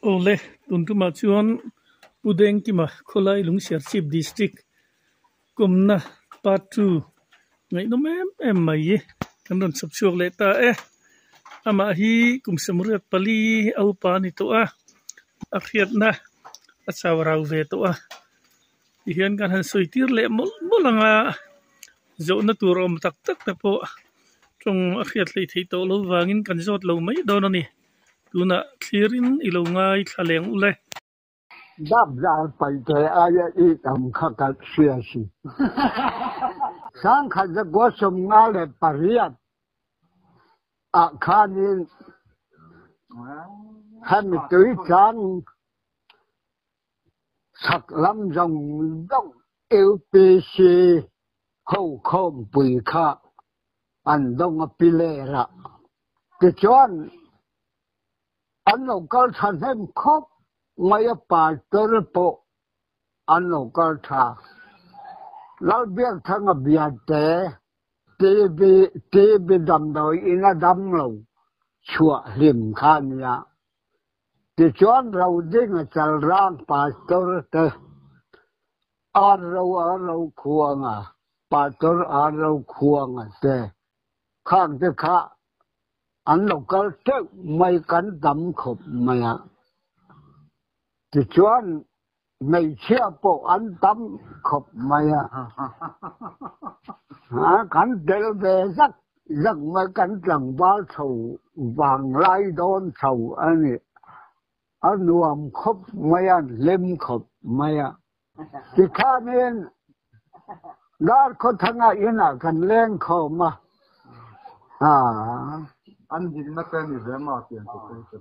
Awle, tun tumah chuan Pu Dengkima khawlai Lungsiarchhip District kawmna Part 2 ngaihnawm em em mai hi kan rawn chhawp chhuak leh ta e. Amah hi kum 74 a upa a ni tawh a, a hriatna a chau rau ve tawh a. Tihian kan han sawi tir leh mawlh mawlh ang a, zawhna tur awm tak tak te pawh tawng a hriat hleih theih tawh lo vangin kan zawt lo mai dawn a ni. Tunah thlirin i lo ngaithla leng ule. Dap zal paite aia i tam kha ka hria si. 1958 ah khanin hemi tuitlang chhak lam zawng zawng UPC ho khawmpui kha an dawng a piler ah. Tichuan an lo kal tha hnem khawp mai a pastor pawh an lo kal tha. Lalbiakthanga biate TB TB damdawi in a dam lo chhuah hlim kha a nia. Tichuan Rodinga chalrang pastor te ar ro ar ro khuanga pastor ar ro khuanga te khang te kha an lo kal teuh mai kan tam khawp mai a. Tichuan hmeichhia pawh an tam khawp mai a. Kan tel ve zak zak mai kan tlangval chho vanglai dawn chho a ni. A nuam khawp mai a, hlim khawp mai a. Tikhanin Darkhawthanga inah kan leng khawm a. An dinna te ni ve ma tiang te te te.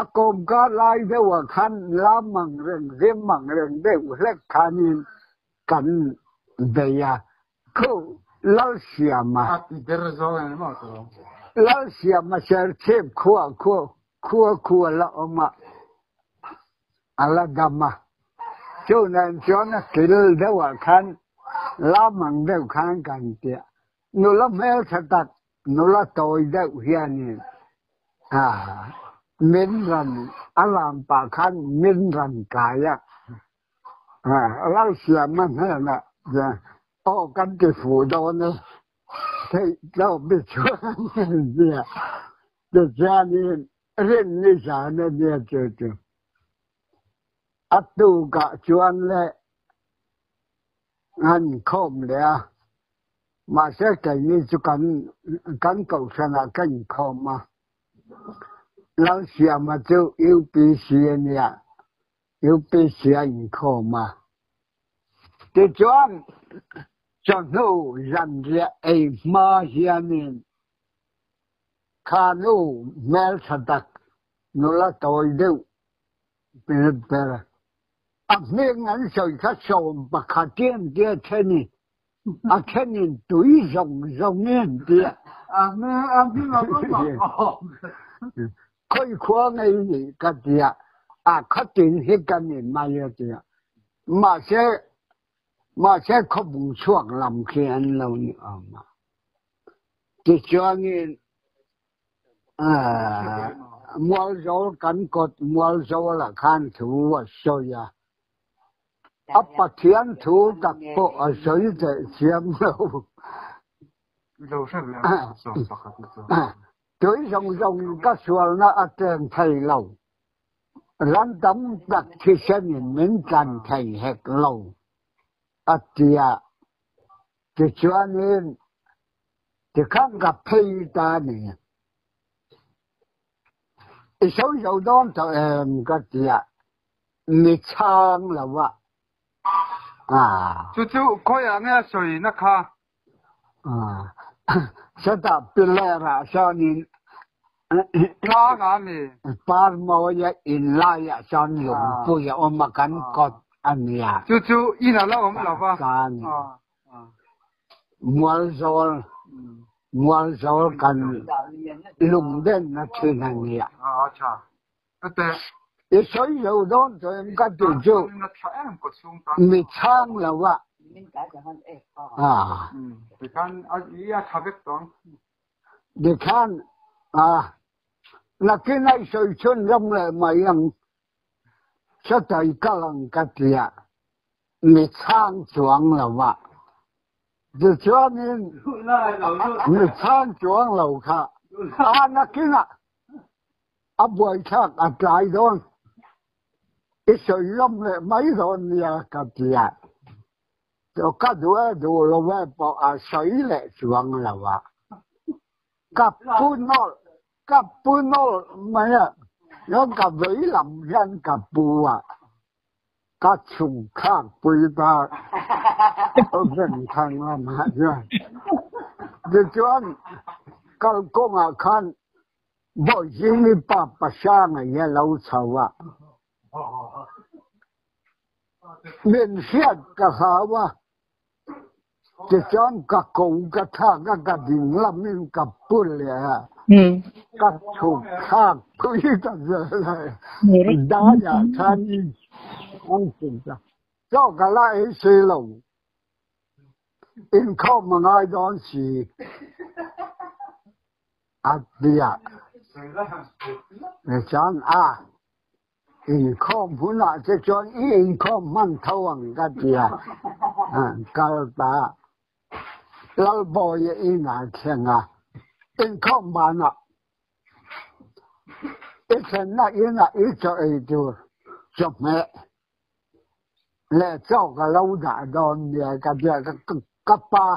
A kawmka lai deuh ah khan lam ang reng zim ang reng deuh hlek khanin kan bei a. Khu Lalsiama. A ti der zawng em ma to. Lalsiama Serchhip khua khua khua khua la awm a. A la dam a. Chu nen chuan a kil deuh ah khan lam ang deuh khan kan tia. Nula hmeltha tak, nula tawi deuh hianin min rawn a lam pah khan min rawn kai a. Lalsiama hnenah aw kan ti fuh dawn e, theih tlawm hi chuan nia. Tichuanin rin ni zan a nia chu chu. A tukah chuan le an khawm leh a, mahse keini chu kan kan kohhranah ka inkhawm a. Lalsiama chu UPC a nia, UPC a inkhawm a. Tichuan chawhnu zanriah ei hma hianin kha nu hmeltha tak nula tawi deuh ber a hming an sawi kha 11 in tia then in a then in tui zawng zawng in tia khawi khua ngei nih ka tia a khatin hi kan in mai a tia mahse mahse khawbung chuak lam khi an lo ni awm a tichuanin Mualzawl kan kawt Mualzawl ah khan thu a sawi a, a Pathian thu tak pawh a sawi teh chiam lo. Tui zawng zawng ka sualna a tleng thei lo, ram tam tak thisen in min tlan thei hek lo, a ti a. Tichuanin tikhan ka phei ta a ni. I sawi zo dawn tawh em ka ti a, mi chhang lo a. Chu chu khawiah nge a sawi na kha? Chutah pillar ah sawnin Tlangah a mi? Parmawia in laiah sawn lungpui a awm a, kan kawt a nia. Chu chu in a la awm lo va. Mualzawl Mualzawl kan lungdenna thin a nia. I sawi lo dawn tawh em ka ti chu mi chhang lo a. Tikhan nakin a i sawi chhun ram leh mai ang. Chutah i kal ang ka tia, mi chhang chuang lo a. Tichuanin mi chhang chuang lo kha a nakinah a buaithlak a tlai dawn, i sawi lawm leh mai dawn nia ka tia. Ka duh e duh lo e pawh a sawi leh chuang lo a. Ka pu nawlh Ka pu nawlh mai a, chuan ka vei lam hian ka pu a, ka chhungthlak pui ta Vengthang lamah chuan. Tichuan kalkawngah khan Bawihzingmi pa Pasanga hi a lo chho a, min hriat ka hlau a, Tichuan ka ko ka thlak a, ka ding lamin ka pu leh a, ka chhuk thlak pui ta zel a, daiah khan an chhuk ta. Chaw ka la ei si lo, inkhawm a ngai dawn si a ti a. Tichuan a Inkhawm hunah te chuan i inkhawm hman tho ang ka ti a, kal ta Lalbawia inah thleng a, inkhawm banah i thlenna inah i chaw ei tur chawhmeh leh chaw ka lo dah dawn nia ka ti a, ka pa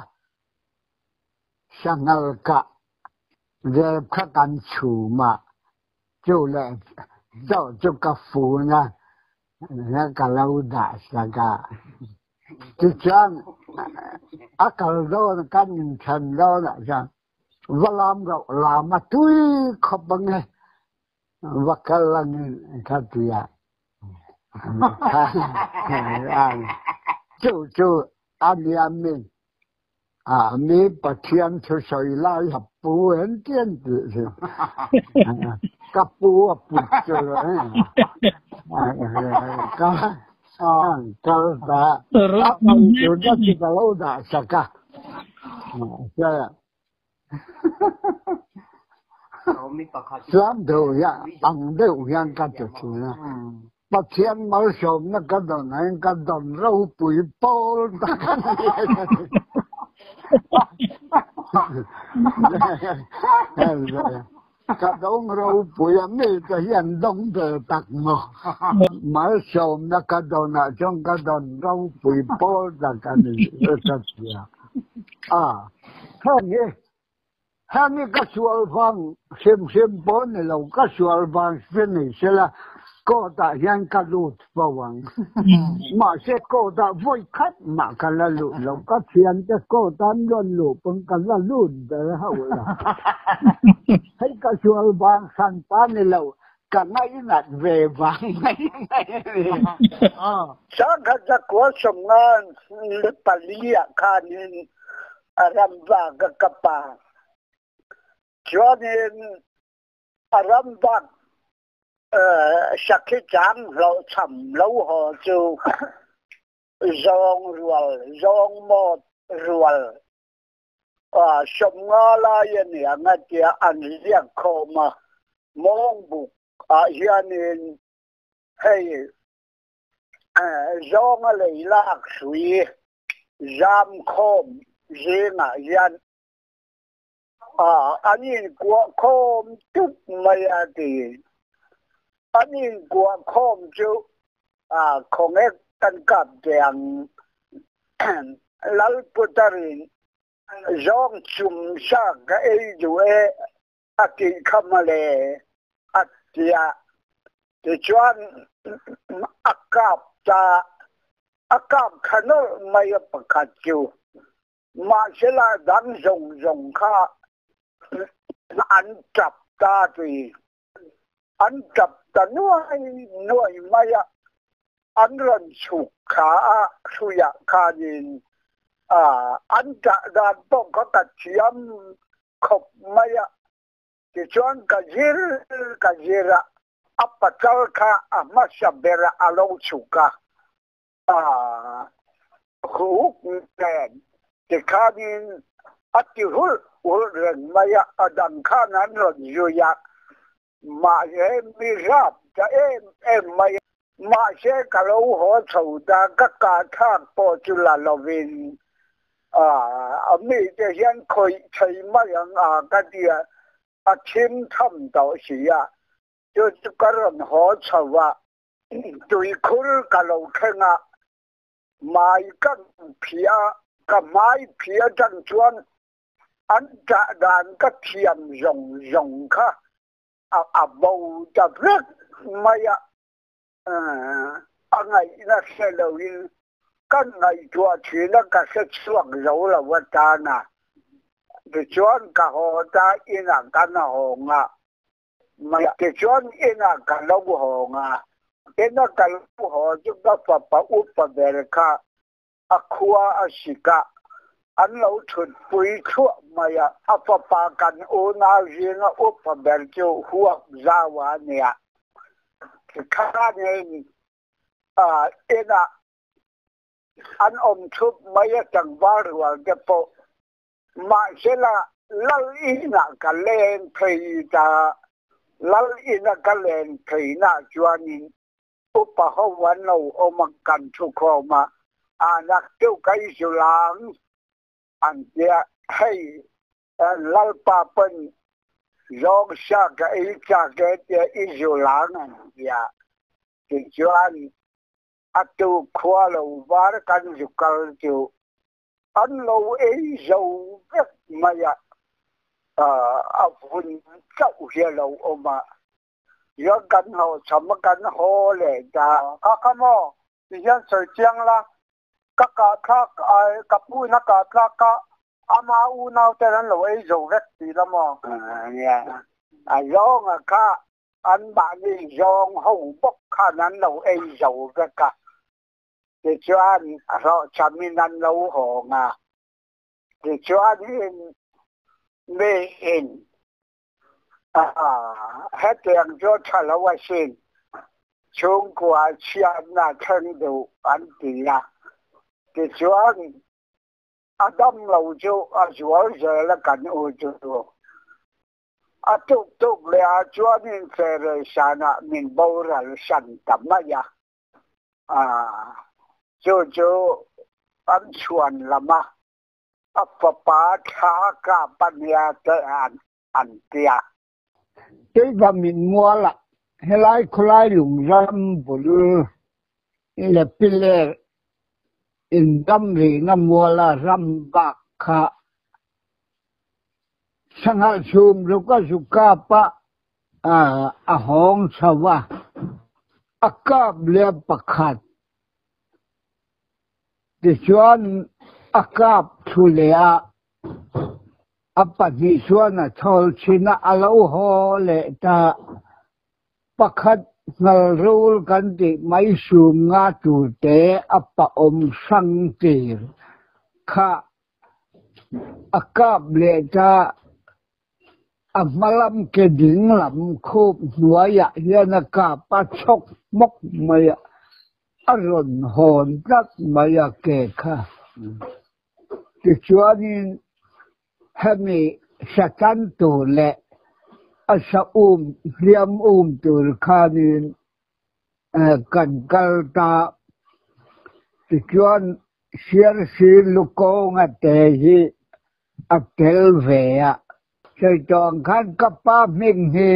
sanghal kah rep kha kan chhum a, Chu leh chaw chu ka fun a, ka lo dah sak a. Tichuan a kal dawn kan inthen dawnah chuan va lam rauh lam a tui khawp ang e, va kal angin ka ti a. Chu chu a nia min Ah, mi Pathian thusawi lai a pu en ti an tih hi. Ka pu a put chu ka kal ta. A pai tur ka chi ka lo dah sak a. Siam deuh hian, ang deuh hian ka ti thin a. Pathian malsawmna ka dawn aiin ka dawn ropui pawl tak a ni. Ka dawng ropui a mi te hian dawng ve tak maw. Malsawmna ka dawnah chuan ka dawn ropui pawl tak a ni ka hria. A, heng hi Hemi ka sual vang hrim hrim pawh ni lo, ka sual vang si ni sela court ah hian ka lut fo ang. Mahse court ah vawi khat mah ka la lut lo, ka thiante court an rawn luh pawn ka la lut ber hauh lo. Hei ka sual vang hran pa ni lo, ka ngainat ve vang mai mai a ni. Sangkhat zakua sawmnga le pali ah khanin a ramvak a ka pa. Chuanin a ramvak sakhi chang hlawhchham lo haw cu zawng rual, zawng mawt rual 50 lai a ni ang a tiah an ziak khawm a. Mawngbuk ah hianin hei zawng a lei lak hrui zam khawm zingah hian an inkuah khawm tup mai a ti. An inkuah khawm chu khawngek kan kap ve ang. Lalputarin zawng chum sa ka ei duh e a tih kha mawle a ti a. Tichuan a kap ta, a kap kha nawlh mai a pakhat chu. Mahsela dang zawng zawng kha an tap ta ti. An tap ta nuai nuai mai a, an rawn chhuk kha a hruiah khanin an tah dan pawh kha ka thiam khawp mai a. Tichuan ka zir ka zir a, a pasal kha a hmasa berah a lo chhuk a, huk nen tikhanin a ti hulh hulh reng mai a, a dang khan an rawn zui a, mahse mi rap ta em em mai a. Mahse ka lo haw chho ta, ka kah thlak pawh chu la lovin a mite hian khawih thei mai ang a ka ti a, a thim tham tawh si a, chu chu ka rawn haw chho a, tuikhur ka lo thleng a, mai ka phih a, ka hmai phih atang chuan an tah dan ka thiam zawng zawng kha a bo ta vek mai a, a ngaihna hre loin ka ngaihtuah thin a, ka hre chhuak zo lo atana. Tichuan ka haw ta inah kan hawng a, tichuan inah ka lo hawng a, ina ka lo haw chu ka fapa upa ber kha a khua a sik a, an lo thutpui thluah mai a. A fapa kan unau zinga upa ber chu huap zau a nia. Tikhanin inah an awm thup mai a tlangval rual te pawh. Mahsela Lal inah ka leng phei ta, Lal ina ka len pheinah chuanin Upa ho an lo awm a, kan thu khawm a, a nak deuh ka i zu lang an tia, hei Lalpa pawn zawng sa ka ei chak e tia i zu lang an tia, tichuan a tu khua lo var kan zu kal chu an lo ei zo vek mai a, a vun chauh hi a lo awm a. Chuan kan haw cham a kan haw leh ta. Kha kha maw ti hian sawi chiang la, ka kah thlak ai ka pu in a kah thlak a, ama unau ten an lo ei zo vek ti la maw? Nia, a zawng a kha an mahni zawng ho bawk khan an lo ei zo vek a, tichuan hlawhchham in an lo hawng a, tichuan in mi in Hetiang chu tha lo asin, chhungkua chhiatna thleng duh an ti a. Tichuan, a dam lo chu a zual zel a kan u chu. A tuk tuk leh ah chuanin Feresanah min boral san ta mai a. Chu chu an chhuan lam a. A fapa thla kap a nia te an ti a. Keivah min mual ah helai khawlai lung ram bul le piler in ramrina muala ram bak kha sanghal chhum ruk a zu kap ah a hawng chho a, a kap leh pakhat Tichuan a kap thlu leh a, a pahnih chuan a thawl chin a, a lo haw leh ta. Pakhat hngalrul kan tih mai sum nga tur te a paawm hrang tir kha a kap leh ta. A hmalam ke ding lam khup hnuaiah hian a kap a chhawk hmawk mai a, a rawn hawn tlat mai a ke kha. Tichuanin hemi satan tur leh a sa um hliam um tur khanin kan kal ta. Tichuan Siarsi lukawnga te hi a tel ve a. Sawi tawh ang khan ka pa hming hi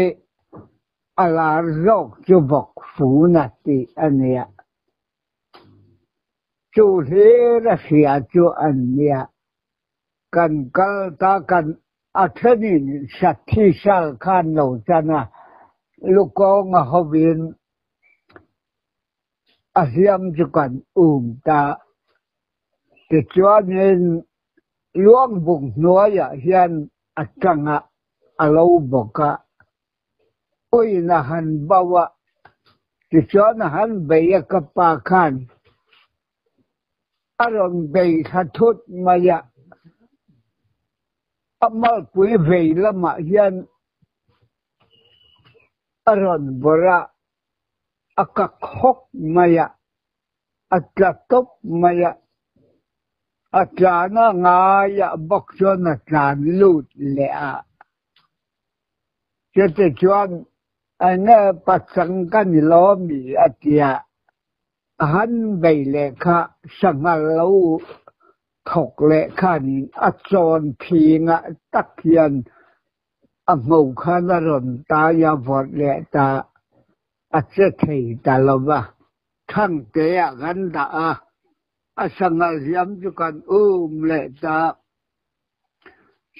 a lar zawk chu vawk funa tih a nia. Chu hlir a hria chu an nia. Kan kal ta kan a thenin Sathi sal khan lo chan a, lukawnga hovin a hliam chu kan um ta. Tichuanin Luangbuk hnuaiah hian a tangah a lo bawk a, uiin a han bo a, tichuan a han bei a ka pa khan a rawn bei thla thut mai a, a malpui vei lamah hian a rawn vawrh a, a kak hawk mai a. A tla tawp mai a, a tlan a ngaiah bawk chuan a tlan lut leh a. Chutichuan, Enge pachang ka ni lo mi? a ti a. Han bei leh kha sanghal lo thawk leh khanin a chawn phingah tak hian a ngho khan a rawn tai a vawrh leh ta a che thei ta lo va. Thangte-ah kan dah a, a sanghal hiam chu kan um leh ta.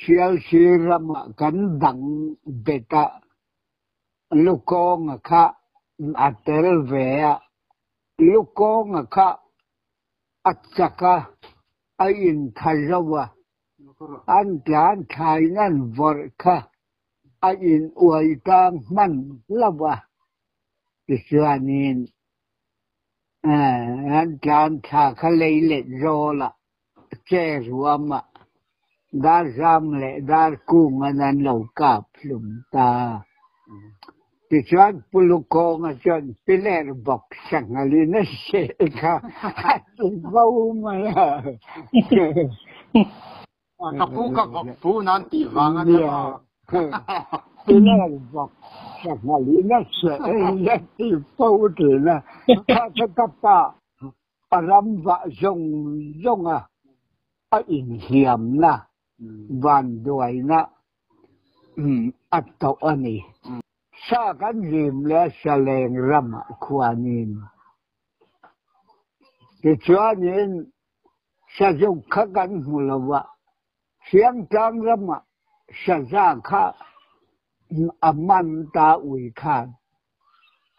Sialsir ramah kan dang bet a, lukawnga kha a tel ve a, lukawnga kha a chak a, a intha zo a, an tlan thlain an vawrh kha a in uai tang hman lo a, tichuanin an tlan thla kha lei let zawl a, che ruam a, dar zam leh dar kung an an lo kap hlum ta. Tichuan Pu Lukawnga chuan piler bawk sanghalin a seh kha a ti bo mai a. Ka pu ka vawk pu nan tih vang a nia maw? Piler bawk sanghalin a seh a ti fo thin a. Kha kha ka pa a ram vah zawng zawnga a inhliamna vanduaina a tawh a ni. Sa kan zim leh Saleng ramah khuanin. Tichuanin sazuk kha kan hmu lo a, Siangtlang ramah saza kha a man ta ui khan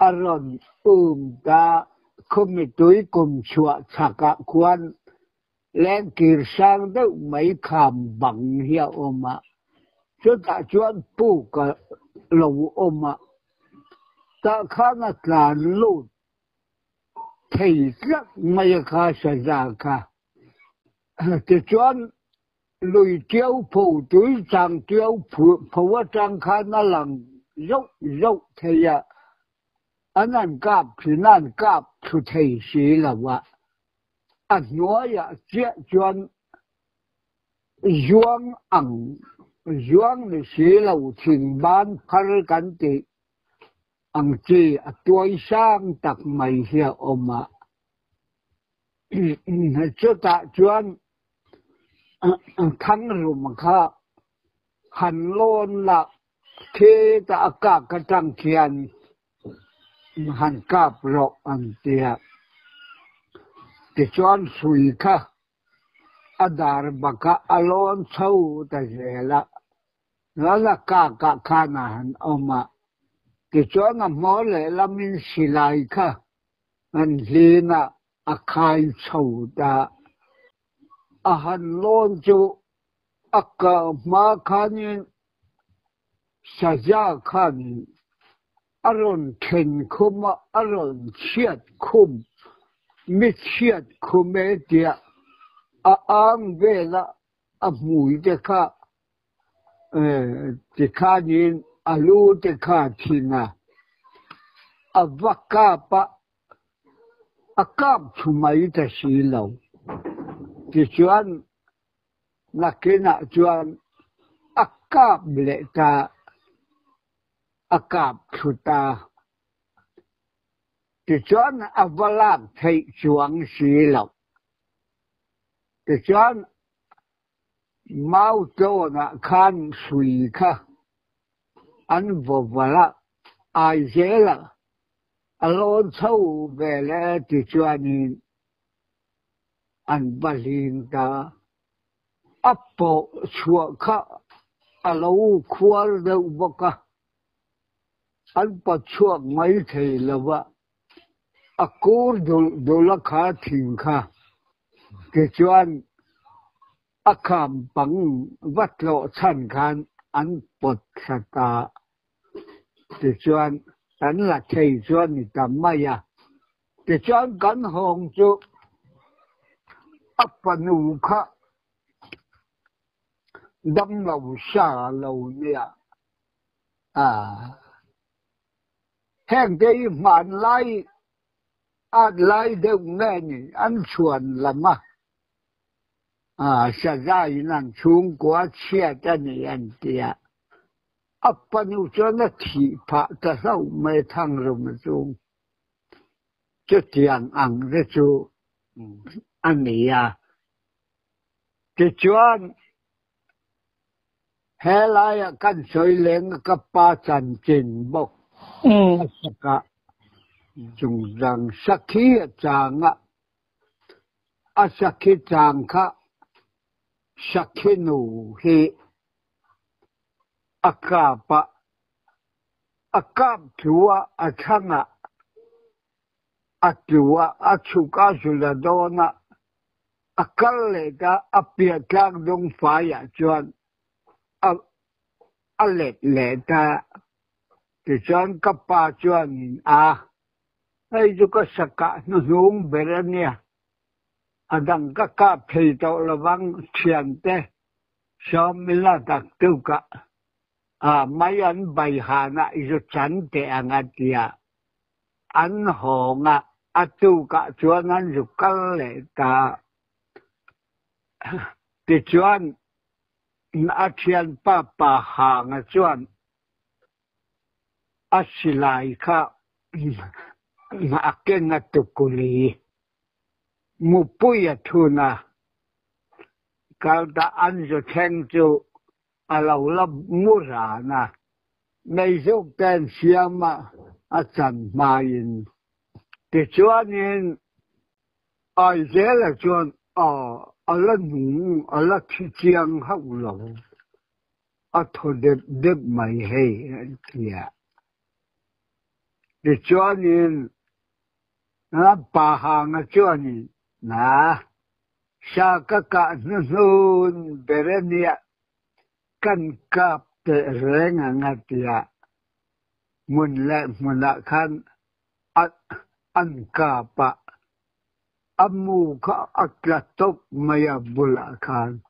a rawn um ta. Khumi tui kum chhuah chhakah khuan Lengkir sang deuh mai kham bang hi a awm a, chutah chuan puk a lo awm a, tah khan a tlan lut thei tlat mai a kha saza kha. Tichuan lui tiau pho tui chang tiau pho atang khan a lang zauh zauh thei a, an an kap thin a, an kap thlu thei si lo a. A hnuaiah chiah chuan zuang ang zuang ni si lo thing ban phar kan tih ang chi a tuai sang tak mai hi a awm a. Chutah chuan thangrum kha han lawn la khitah a kak atang khian han kap rawh an ti a. Tichuan hrui kha a dar bakah a lawn chho ta zel a, lala kakah khan a han awm a. Tichuan a hmaw lehlamin silai kha an hlin a, a khai chho ta. A han lawn chu a kah hma khanin Saza khan a rawn thlen khum a, a rawn chhiat khum, mi chhiat khum e tiah a ang vel a, a hmui te kha tikhanin a lu te kha thin a, a va kap a, a kap thu mai ta si lo. Tichuan Nakinah chuan a kap leh ta, a kap thlu ta. Tichuan a va lak theih chuang si lo. Tichuan mau tawnah khan hrui kha an vaw valh a, ai zel a, a lawn chho vel e tichuanin an va hlim ta. A pawh chhuah kha a lo khuar deuh bawk a, an pa chhuak mai thei lo va, a kur dulh dulh a kha thing kha. Tichuan a kham pang va tlawh chhan khan an pawt thla ta. Tichuan an la thei chuan ni ta mai a. Tichuan kan hawng chu a fanu kha damlo sa lo nia. Heng te hi hmanlai at lai deuh nge ni an chhuan lam a, sazai in an chhungkua chhiat a ni an tia. A fanu chuan a thih phah ta hlauh mai Thangruma chung. Chutiang ang te chu a ni a. Tichuan, he laiah kan sawi leng a ka pa chanchin bawk a sak a, chungchang sakhi a chang a, a sakhi chang kha sakhi nu hi a kap a, a kap thu a a thlang a, a tlu a, a chhuk a zul a dawn a, a kal leh ta, a piah tlak dawng faiah chuan a a let leh ta. Tichuan ka pa chuanin a, hei chu ka sakah hnuhnung ber a nia, a dang ka kap thei tawh lovang thiante sawmila tak tukah a mai an bai hanah i zu chan teh ang a tia an hawng a, a tukah chuan an zu kal leh ta. Tichuan a thianpa pa Hanga chuan a silai kha a keng a tukuli mupui a thun a, kal ta an zu thleng chu a lo la mu ran a, meizuk te an siam a, a chan hmain. Tichuanin Aizela chuan a la nung, a la thi chiang hauh lo, a thaw dep dep mai hei a ti a. Tichuanin pa Hanga chuanin, Na, sa ka kah hnuhnun ber a nia, kan kap teh reng ang a ti a. Hmun leh hmunah khan an kap a, a mu kha a tla tawp mai a bulah khan.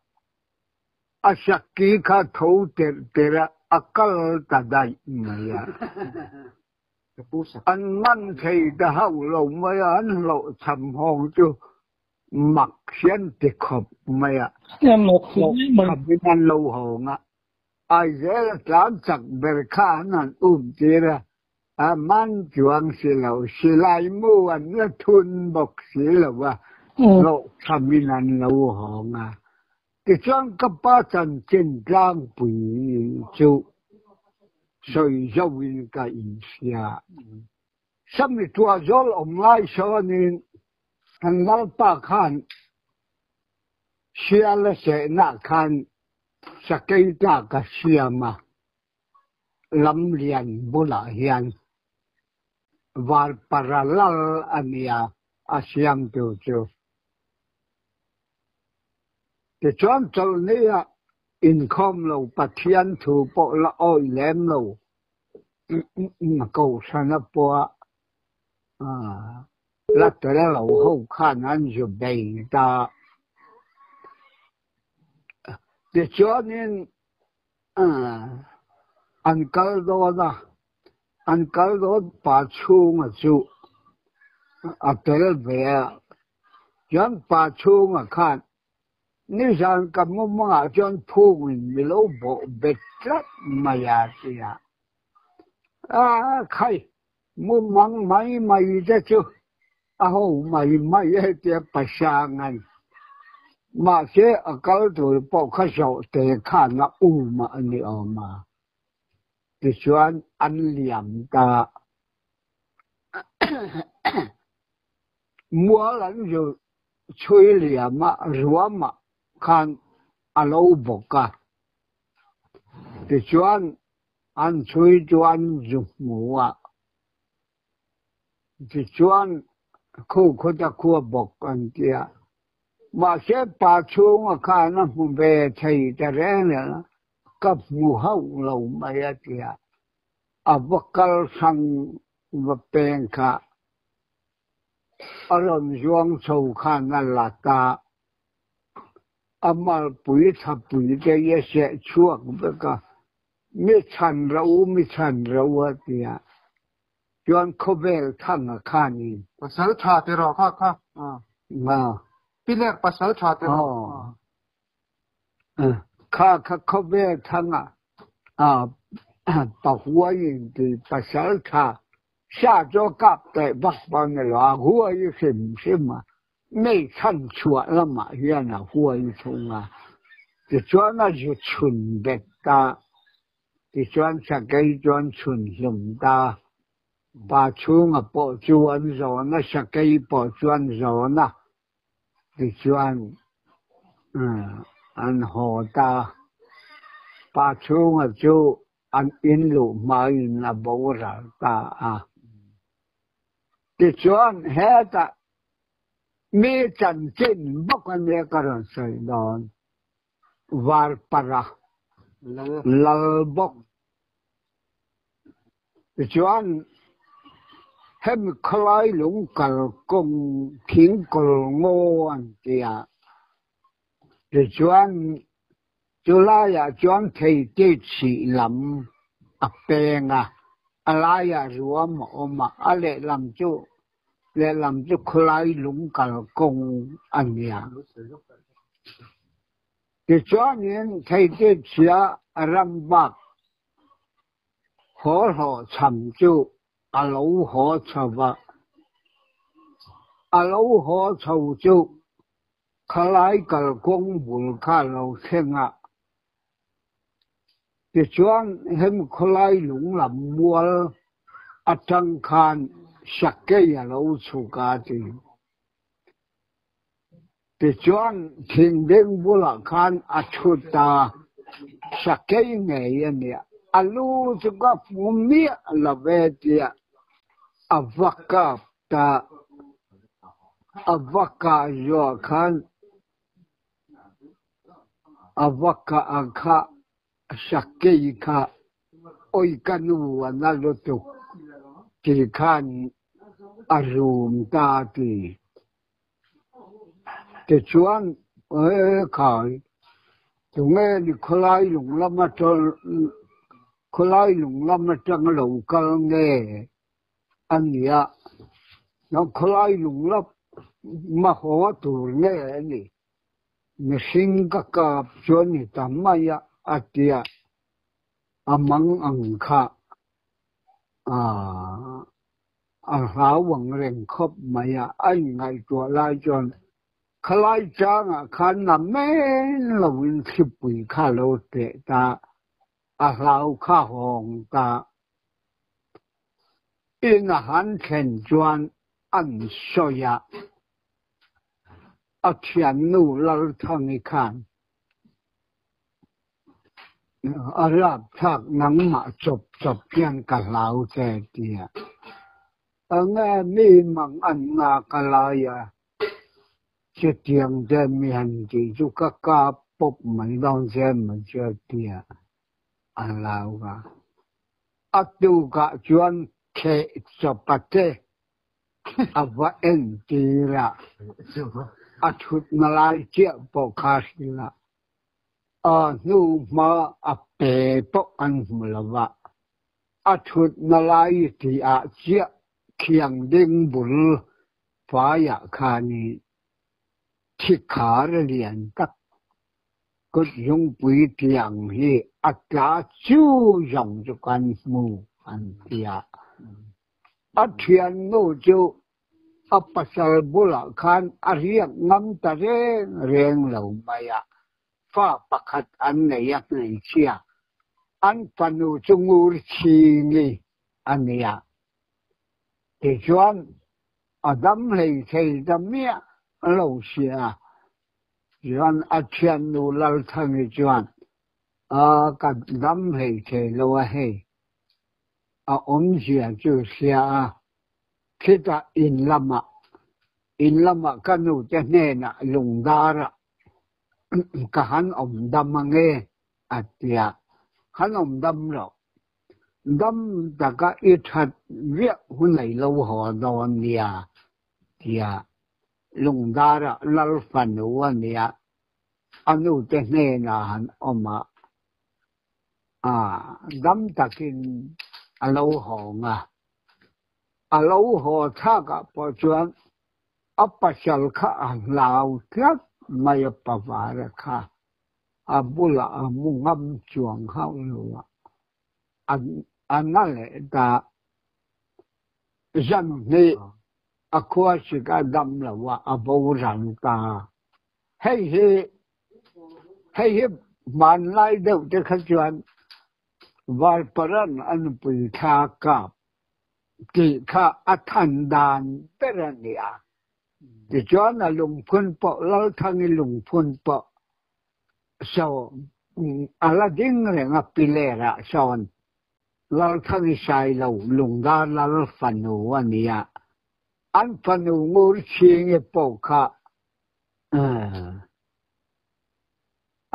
A saki kha tho terh terh a, a kal ta daih mai a. An man thei ta hauh lo mai a, an hlawhchham hawng chu mak hian ti khawp mai a. Hlawhchhamin an lo hawng a, Aizawl a tlan chak ber kha an han um tir a, a man chuang si lo, silai mu an la thun bawk si lo a, hlawhchhamin an lo hawng a. Tichuan ka pa chanchin tlangpui chu sawi zoin ka inhria. Sami tuahzawl awm lai sawnin kan lalpa khan sial a sehna khan sakei tlak a siam a, lamlian bulah hian varpara lal a nia a siamtu chu. Tichuan chawlhni ah inkhawm lo Pathian thu pawh la awih lem lo kohhran a pawh a la tel lo ho khan an zu bei ta. Tichuanin an kal dawn a, an kal dawn pa chhunga chu a tel ve a. Chuan pa chhunga khan nizan ka mumangah chuan phungin mi lo bawh bet tlat mai a ti a. A khai, mumang mai mai te chu a ho mai mai e tia Pasanga'n mahse a kal tur pawh kha zawh te khan a um a ni awm a. Tichuan an liam ta. Mual an zu chhui liam a, ruamah khan a lo bawk a. Tichuan an chhui chu an zu hmu a. Tichuan khu khawta khua bawk an ti a. Mahse pa chhunga khan a hmu ve thei ta reng reng a, ka hmu hauh lo mai a ti a. A va kal hrang va peng kha a rawn zuang chho khan a la ta. A malpui thlapui te hi a seh chhuak vek a, mi chhan ro mi chhan ro a ti a, chuan khawvel thanga khanin. Pasal tha ti rawh kha kha. Piler pasal tha ti rawh. Kha kha khawvel thanga pahuaiin ti pasal tha. Sa chu a kap teh vak pawh a ni lo, a huai hrim hrim a, mi chhanchhuah lamah hian a huai thung a. Tichuan a zu chhun bet ta, tichuan sakei chuan chhun hlum ta. Pa chhunga pawh chu an zawn a, sakei pawh chu an zawn a, tichuan an haw ta. Pa chhunga chu an in luh hmain a boral ta a. Tichuan hetah mi chanchin bawk a nia ka rawn sawi dawn, Varpara lal bawk. Tichuan hemi khawlai lung kalkawng thingkawl ngaw an ti a, tichuan Chulaiah chuan theite chhih lam a peng a, a laiah ruam a awm a, a lehlam chu lehlam chu khawlai lung kalkawng a nia. Tichuanin theite chhia ram bak haw hlawhchham chu a lo haw chho va, a lo haw chho chu Khalai kalkawng bul kha lo thleng a, tichuan hemi khawlai lung lam mual atang khan sakei a lo chhuk a ti. Tichuan thingbeng bulah khan a thu ta, sakei ngei a nia, a lu chu ka hmu miah lo ve tia a va kap Ta a va kah zawh khan a va kah a kha sakei kha oi ka nu a na lutuk ti khan a rum ta ti. Tichuan khai tunge ni khawlai lung lam atang khawlai lung lam atang lo kal nge a nia, khawlai lung lap ma haw tur nge a ni? Mihring ka kap chuan ni ta mai a, a tia, a mang ang kha a hlau ang reng khawp mai a, a inngaihtuah lai chuan khalai changah khan na men loin thlipui kha a lo teh ta, a hlau kha hawng ta. In a han thlen chuan an sawi a, a thiannu Lalthangi khan a rapthlak nangmah chawp chawp hian ka hlau che tia. Enge mi mang an nga ka lai a, chutiang che mi han tih chu ka kap pawp mai dawn che maw chu a tia. A hlau a. A tukah chuan kheh chawpa te a va entir a, a thutna lai chiah pawh kha hrilh a, a hnuhma a pe pawh an hmu lo va, a thutna lai tihah chiah khiang ding bul faiah khanin thikhar lian tak Kut zungpui tiang hi a tla cu zong cu kan hmu an ti ah a ṭhiannu cu a pasal bulah khan a riak ngam ta reng reng lo mai ah fa pakhat an nei a hmeichhia an fanu cu ngurchhingi a nia. Tichuan a dam hleithei ta miah lo sia. Chuan a thiannu Lalthangi chuan, A, ka dam hleithei lo a hei. A awmzia chu hria a, khitah in lamah, in lamah ka nute hnenah lungdarah ka han awm dam ange, a ti a. Han awm dam loh. Dam taka i that viah hunei lo haw dawn nia, tia Lungdara lal fanu a nia, a nute hnenah han awm a, a dam takin a lo hawng a. A lo haw thlakah pawh chuan a pasal kha a hlau tlat mai a, Pavara kha a bulah a mu ngam chuang hauh lo a, a na leh ta. Zan hnih a khuasik a dam lo ah a boral ta. Hei hi hei hi hmanlai deuh te kha chuan Valparan a nupui thla kap tih kha a than dan ber a ni a. Tichuan a lungphun pawh Lalthangi lungphun pawh saw a la ding reng a piler ah sawn Lalthangi Sailo Lungdar Lal fanu a ni a. An fanu Ngurchhingi pawh kha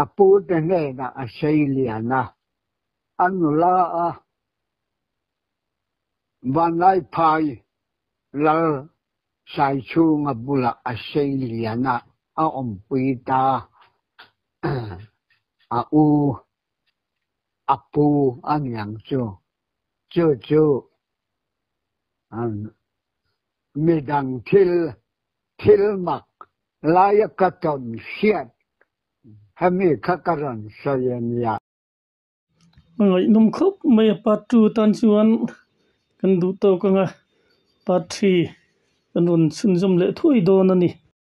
a pute hnenah a sei lian a, a nula a Vanlaiphai Lal Saichhunga bulah a sei lian a, a awmpui ta a u a pu a niang chu. Chu chu midang thil thil mak laia ka tawn hriat hemi kha ka rawn sawi a nia. A ngaihnawm khawp mai a part two tan chuan kan duh tawk ang a part three kan rawn chhunzawm leh thuai dawn a ni.